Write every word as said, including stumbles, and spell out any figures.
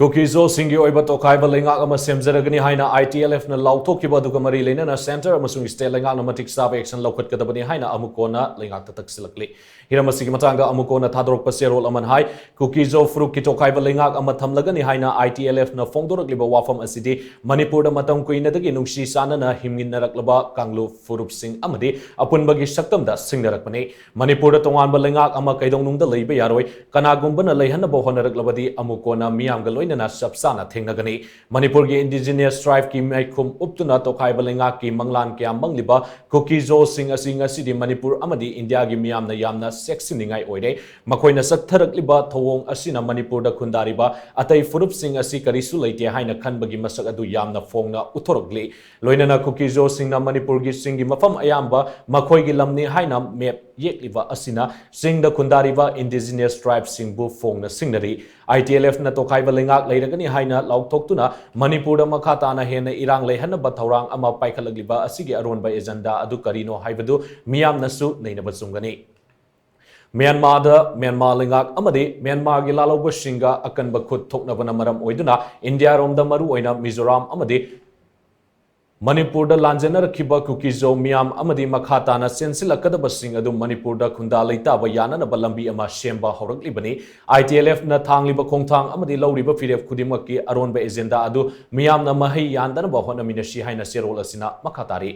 ꯀꯨꯀꯤ-ꯖꯣꯁꯤꯡꯒꯤ ꯑꯣꯏꯕ ꯇꯣꯈꯥꯏꯕ ꯂꯩꯉꯥꯛ ꯑꯃ ꯁꯦꯝꯖꯔꯒꯅꯤ ꯍꯥꯏꯅ ITLF-ꯅ ꯂꯥꯎꯊꯣꯛꯈꯤꯕ ꯑꯗꯨꯒ ꯃꯔꯤ ꯂꯩꯅꯅ centre ꯑꯃꯁꯨꯡ state ꯂꯩꯉꯥꯛꯅ ꯃꯇꯤꯛ ꯆꯥꯕ action ꯂꯧꯈꯠꯀꯗꯕꯅꯤ ꯍꯥꯏꯅ ꯑꯃꯨꯛ ꯀꯣꯟꯅ ꯂꯩꯉꯥꯛꯇ ꯇꯛꯁꯤꯜꯂꯛꯂꯤ꯫ ꯍꯤꯔꯝ ꯑꯁꯤꯒꯤ ꯃꯇꯥꯡꯗ ꯑꯃꯨꯛ ꯀꯣꯟꯅ ꯊꯥꯗꯣꯔꯛꯄ ꯆꯦꯔꯣꯜ ꯑꯃꯅ ꯍꯥꯏ, ꯀꯨꯀꯤ-ꯖꯣ ꯐꯨꯔꯨꯞꯀꯤ ꯇꯣꯈꯥꯏꯕ ꯂꯩꯉꯥꯛ ꯑꯃ ꯊꯝꯂꯒꯅꯤ ꯍꯥꯏꯅ ITLF-ꯅ ꯐꯣꯡꯗꯣꯔꯛꯂꯤꯕ ꯋꯥꯐꯝ ꯑꯁꯤꯗꯤ ꯃꯅꯤꯄꯨꯔꯗ ꯃꯇꯝ ꯀꯨꯏꯅꯗꯒꯤ ꯅꯨꯡꯁꯤ ꯆꯥꯟꯅꯅ ꯍꯤꯡꯃꯤꯟꯅꯔꯛꯂꯕ ꯀꯥꯡꯂꯨꯞ ꯐꯨꯔꯨꯞꯁꯤꯡ ꯑꯃꯗꯤ ꯑꯄꯨꯟꯕꯒꯤ ꯁꯛꯇꯝꯗ ꯁꯤꯡꯅꯔꯛꯄꯅꯤ꯫ ꯃꯅꯤꯄꯨꯔꯗ ꯇꯣꯉꯥꯟꯕ ꯂꯩꯉꯥꯛ ꯑꯃ ꯀꯩꯗꯧꯅꯨꯡꯗ ꯂꯩꯕ ꯌꯥꯔꯣꯏ꯫ ꯀꯅꯥꯒꯨꯝꯕꯅ ꯂꯩꯍꯟꯅꯕ ꯍꯣꯠꯅꯔꯛꯂꯕꯗꯤ ꯑꯃꯨꯛ ꯀꯣꯟꯅ ꯃꯤꯌꯥꯝꯒ ꯂꯣꯏꯅꯅ ꯆꯞ ꯆꯥꯅ ꯊꯦꯡꯅꯒꯅꯤ꯫ ꯃꯅꯤꯄꯨꯔꯒꯤ indigenous tribe-ꯀꯤ ꯃꯥꯏꯈꯨꯝ ꯎꯞꯇꯨꯅ ꯇꯣꯈꯥꯏꯕ ꯂꯩꯉꯥꯛꯀꯤ ꯃꯪꯂꯥꯟ ꯀꯌꯥ ꯃꯪꯂꯤꯕ ꯀꯨꯀꯤ-ꯖꯣꯁꯤꯡ ꯑꯁꯤ ꯉꯁꯤꯗꯤ ꯃꯅꯤꯄꯨꯔ ꯑꯃꯗꯤ ꯏꯟꯗꯤꯌꯥꯒꯤ ꯃꯤꯌꯥꯝꯅ ꯌꯥꯝꯅ ꯆꯦꯛꯁꯤꯟꯅꯤꯡꯉꯥꯏ ꯑꯣꯏꯔꯦ꯫ ꯃꯈꯣꯏꯅ ꯆꯠꯊꯔꯛꯂꯤꯕ ꯊꯧꯑꯣꯡ ꯑꯁꯤꯅ ꯃꯅꯤꯄꯨꯔꯗ ꯈꯨꯟꯗꯥꯔꯤꯕ ꯑꯇꯩ ꯐꯨꯔꯨꯞꯁꯤꯡ ꯑꯁꯤ ꯀꯔꯤꯁꯨ ꯂꯩꯇꯦ ꯍꯥꯏꯅ ꯈꯟꯕꯒꯤ ꯃꯁꯛ ꯑꯗꯨ ꯌꯥꯝꯅ ꯐꯣꯡꯅ ꯎꯠꯊꯣꯔꯛꯂꯤ꯫ ꯂꯣꯏꯅꯅ ꯀꯨꯀꯤ-ꯖꯣꯁꯤꯡꯅ ꯃꯅꯤꯄꯨꯔꯒꯤ ꯆꯤꯡꯒꯤ ꯃꯐꯝ ꯑꯌꯥꯝꯕ ꯃꯈꯣꯏꯒꯤ ꯂꯝꯅꯤ ꯍꯥꯏꯅ map ꯌꯦꯛꯂꯤꯕ ꯑꯁꯤꯅ ꯆꯤꯡꯗ ꯈꯨꯟꯗꯥꯔꯤꯕ indigenous tribe-ꯁꯤꯡꯕꯨ ꯐꯣꯡꯅ ꯁꯤꯡꯅꯔꯤ꯫ ITLF-ꯅ ꯇꯣꯈꯥꯏꯕ ꯂꯩꯉꯥꯛ ꯂꯩꯔꯒꯅꯤ ꯍꯥꯏꯅ ꯂꯥꯎꯊꯣꯛꯇꯨꯅ ꯃꯅꯤꯄꯨꯔꯗ ꯃꯈꯥ ꯇꯥꯅ ꯍꯦꯟꯅ ꯏꯔꯥꯡ ꯂꯩꯍꯟꯅꯕ ꯊꯧꯔꯥꯡ ꯑꯃ ꯄꯥꯏꯈꯠꯂꯛꯂꯤꯕ ꯑꯁꯤꯒꯤ ꯑꯔꯣꯟꯕ agenda ꯑꯗꯨ ꯀꯔꯤꯅꯣ ꯍꯥꯏꯕꯗꯨ ꯃꯤꯌꯥꯝꯅꯁꯨ ꯅꯩꯅꯕ ꯆꯨꯝꯒꯅꯤ꯫ ꯃ꯭ꯌꯥꯟꯃꯥꯔꯗ ꯃ꯭ꯌꯥꯟꯃꯥꯔ ꯂꯩꯉꯥꯛ ꯑꯃꯗꯤ ꯃ꯭ꯌꯥꯟꯃꯥꯔꯒꯤ ꯂꯥꯜꯍꯧꯕꯁꯤꯡꯒ ꯑꯀꯟꯕ ꯈꯨꯠ ꯊꯣꯛꯅꯕꯅ ꯃꯔꯝ ꯑꯣꯏꯗꯨꯅ ꯏꯟꯗꯤꯌꯥꯔꯣꯝꯗ ꯃꯔꯨꯑꯣꯏꯅ ꯃꯤꯖꯣꯔꯥꯝ ꯑꯃꯗꯤ ꯃꯅꯤꯄꯨꯔꯗ ꯂꯥꯟꯖꯦꯟꯅꯔꯛꯈꯤꯕ ꯀꯨꯀꯤ-ꯖꯣ ꯃꯤꯌꯥꯝ ꯑꯃꯗꯤ ꯃꯈꯥ ꯇꯥꯅ ꯆꯦꯟꯁꯤꯜꯂꯛꯀꯗꯕꯁꯤꯡ ꯑꯗꯨ ꯃꯅꯤꯄꯨꯔꯗ ꯈꯨꯟꯗꯥ ꯂꯩꯇꯥꯕ ꯌꯥꯅꯅꯕ ꯂꯝꯕꯤ ꯑꯃ ꯁꯦꯝꯕ ꯍꯧꯔꯛꯂꯤꯕꯅꯤ꯫ ITLF-ꯅ ꯊꯥꯡꯂꯤꯕ ꯈꯣꯡꯊꯥꯡ ꯑꯃꯗꯤ ꯂꯧꯔꯤꯕ ꯐꯤꯔꯦꯞ ꯈꯨꯗꯤꯡꯃꯛꯀꯤ ꯑꯔꯣꯟꯕ agenda ꯑꯗꯨ ꯃꯤꯌꯥꯝꯅ ꯃꯍꯩ ꯌꯥꯟꯗꯅꯕ ꯍꯣꯠꯅꯃꯤꯟꯅꯁꯤ ꯍꯥꯏꯅ ꯆꯦꯔꯣꯜ ꯑꯁꯤꯅ ꯃꯈꯥ ꯇꯥꯔꯤ꯫